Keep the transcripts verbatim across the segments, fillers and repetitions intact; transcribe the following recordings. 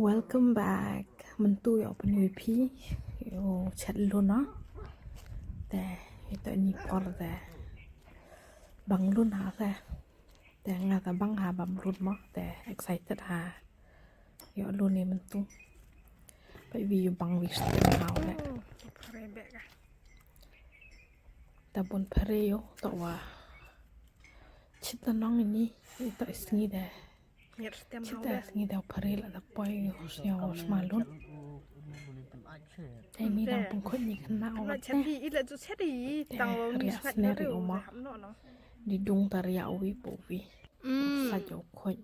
Welcome back. Myntu yow pynyoo phi, yow chet lun o. Te, ito ini por te bang lun ha te. Te nga te bang ha bam lun mo. Te excited ha. Yow lun i myntu. Pait wi yow bang wi stem ha u le. Te bun pare yow, to wa. Chit ta nong ini, ito i sngi de. Chit ta sngi de pare la da poi yow, yow sma lun. Te ini dang pynkhot ini khynnah o te. Te riah sner i o ma. Di dung ta riah wi po wi. Sa yow khot.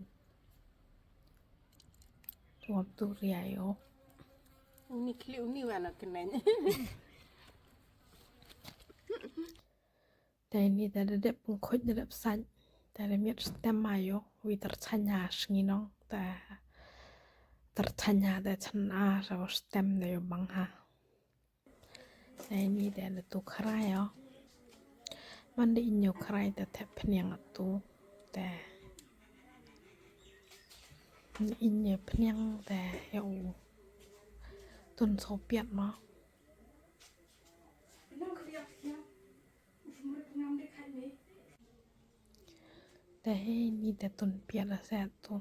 Wap tu riah yow. Uni khli uni wa na kynai. Te ini te da dep pynkhot da dep sait. Te da miat stem ma yow. Wi tar chanya sngi nong. Te tar chanya te chan a sa stem da yow bang ha. Te ini te da tu khrai yow. Man da in yow khrai te thep phniang atu. Te in yow phniang te yow tun so piat mo. Te hei ni te tun piat la se tu.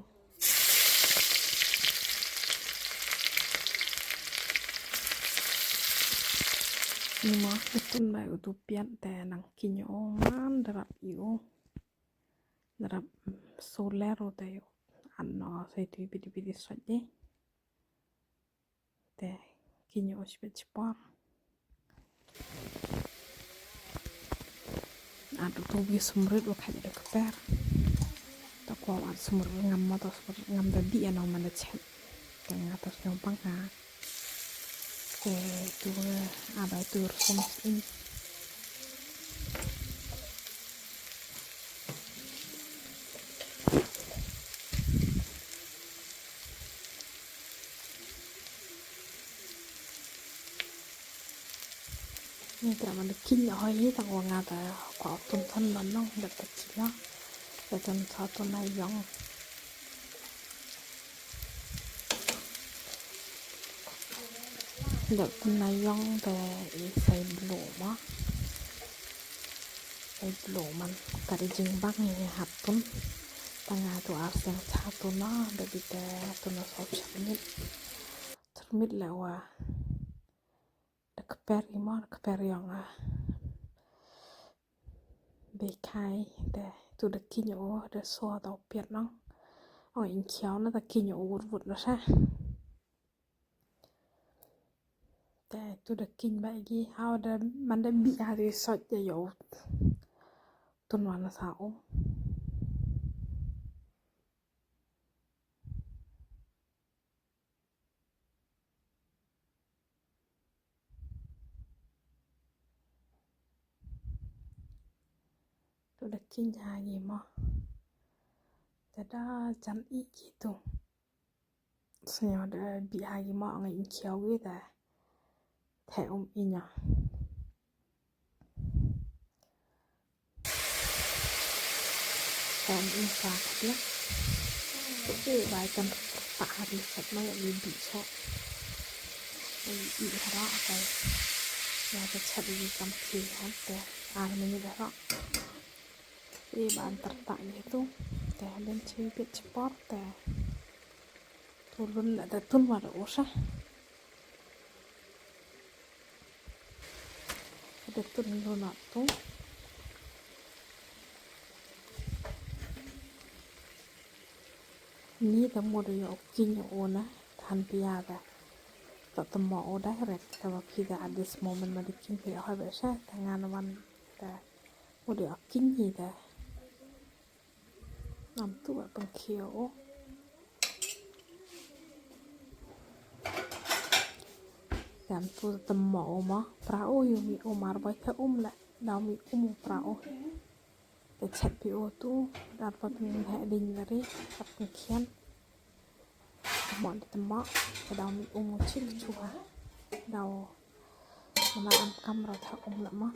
Ni mo, te tun bai u tu piat te nang kiñ o man da rap i o. Da rap soler o te yow. An no, sei tu bidi bidi sot de. Te, kiñ o chibit chipor. At tu wi sumrit wa khat da kper. Ta ko at sumrit ngam ma ta sumrit ngam da di ano man da chet. Te nga ta sñiaw bang ha. Te tu a bai tu rsum in. Ni tra man da kiñ hoi hi ta ko nga ta ko tun than man nong da ta kiñ. Da tun tha tun na yong. Dep tun na yong te i sai blu ma. Sai blu man ka ri jingbang i hap tun. Tang a tu ar seng cha tun na, dep i te tun na so chyrmit. Chyrmit le wa. Da kper i ma, da kper yong a. Be kai, te tu da kiñ o, da so ta u piat nong. O in khiaw na ta kiñ o wut wut na sa. Te tu da kiñ ba gi, hau da man da bi ha di sot ya yo. Tun wan na sa o. Tu da kiñ ha gi mo. Te da jan i ki tu. Sñiaw da bi ha gi mo nga in khiaw wi te. Te um i ña. Te um i sa khat ya. Te e bai kan pa ha di chat ma ya i bi chat. I hara akai. Ya te chat i kam thi han te. Ar minit hara. I ban tar tak gitu. Te hadien chi bit chipor te. Tu lun la te tun wa da usa. Te tun lun na tu. Ni ta mo da yo kiñ o na. Than pia da. Ta ta mo o direct. Ta wa phi da at this moment ma da kiñ phi hoi ba sa. Ta ngan wan da. Mo da yo kiñ hi da. Am tu wa pang khia o. Am tu ta mo o ma. Pra o yu mi o mar bai ta um la. Daw mi um o pra o. Te chet pi o tu. Dar pa tu mi he ding dari. Ap khian. Mo di tama, ka daw mi um u chik chuha. Daw, mana am kam ra tha um la ma.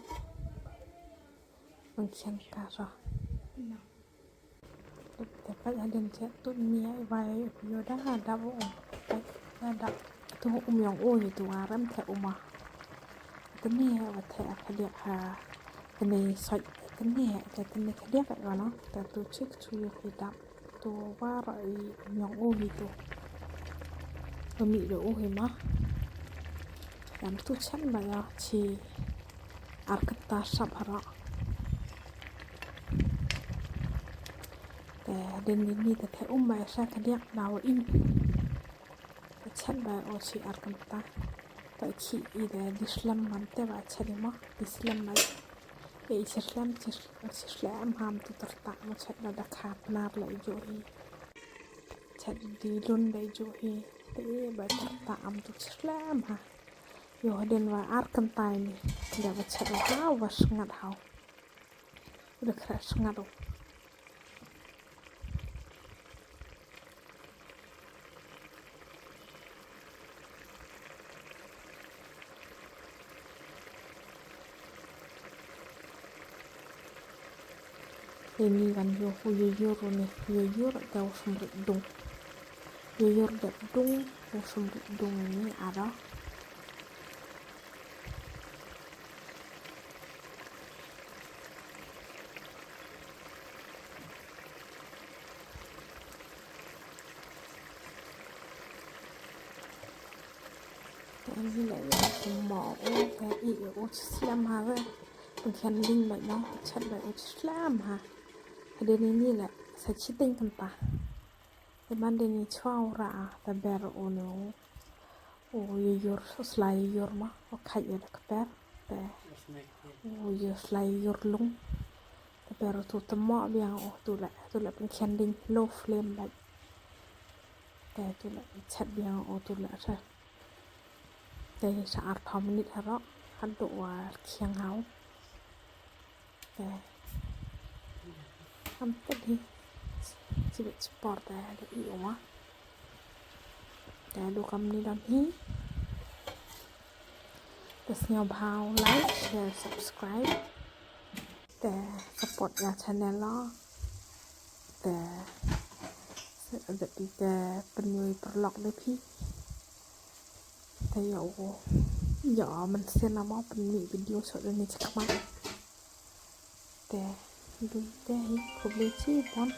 Pang khian ka ra. Te pa ya den che tu mi ya i bai yo da ha da bo um. Te da tu um yong u hi tu wa rem the uma. Tene he wa the khadiak ha. Tene soi tene he, te tene khadiak ka no. Te tu chik chu yo hi dap. Tu wa ra i um yong u hi tu. Wa mi do u hi ma. Yam tu chen ba ya chi ar kynta sap hara. Te den ni ni te the um ba sa khadiak da wa ing. Te chet ba o chi ar kynta. Te chi i de di slem man te ba chet i ma di slem ba. E i chi slem chi sl-, chi slem ham tu tyrta ma chet ba da kha pnar la i jo hi. Chet di lun da i jo hi. Te e ba tyrta am tu chi slem ha. Yo den wa ar kynta ni. Da wa chet wa ha wa sngat ha. Udah kra sngat o. Ini kan yo hu yo yo ro ni, hu yo yo ro da u sumrit dung. Yo yo ro da dung, u sumrit dung ini ada. Te ani la ya mo o te i o slem ha we. Pengkhen ding ba no, chet ba o slem ha. Hade ni ni la sa chiting kynta. Te man de ni chwa u ra, te ber u no. U yur, u slai yur ma, u khait u da kper. Te u yur slai yur lung. Te ber u tu te mo biang u tu le, tu le pengkhen ding low flame ba. Te tu le chet biang u tu le sa. Te sa ar phaw minit haro, hadooh wa khiang haw. Te am te di chibit chipor te da i u ma. Te du kam ni dam hi. Te sñiaw bha u like, share, subscribe. Te support ya channel lo. Te da pi te pynyoo i paralok de phi. Te yow, yow man sien na mo pynmih video sot da ni chakma. Te du te hi khublei chibon.